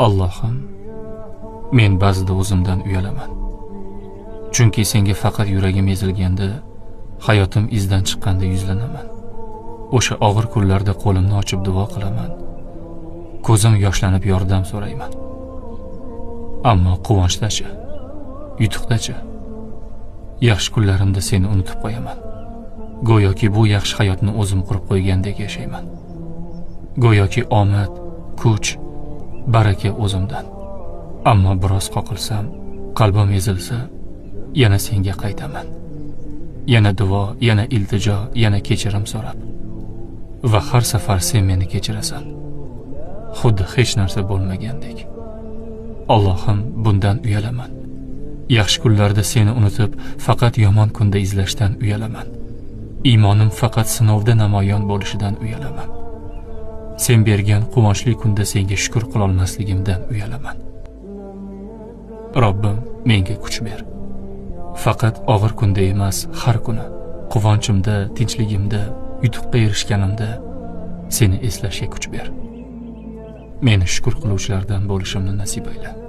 Allohim, men ba'zida o'zimdan uyalaman. Chunki senga faqat yuragim ezilganda, hayotim izdan chiqqanda yuzlanaman. O'sha og'ir kunlarda qo'limni ochib duo qilaman. Ko'zim yoshlanib yordam so'rayman. Ammo quvonchdachi, yutuqdachi, yaxshi kunlarimda seni unutib qo'yaman. Go'yoki bu yaxshi hayotni o'zim qurib qo'ygandek yashayman. Go'yoki omad, kuch, baraka o'zimdan. Ammo biroz qoqilsam, qalbim ezilsa, yana senga qaytaman. Yana duo, yana iltijo, yana kechirim so'rab. Va har safar sen meni kechirasan. Xuddi hech narsa bo'lmagandek. Allohim, bundan uyalaman. Yaxshi kunlarda seni unutib, faqat yomon kunda izlashdan uyalaman. Iymonim faqat sinovda namoyon bo'lishidan uyalaman. Sen bergan quvonchli kunda senga shukr qilolmasligimdan uyalaman. Robbim, menga kuch ber. Faqat og'ir kunda emas, har kuni quvonchimda, tinchligimda, yutuqqa erishganimda seni eslashga kuch ber. Meni shukr qiluvchilardan bo'lishimni nasib ayla.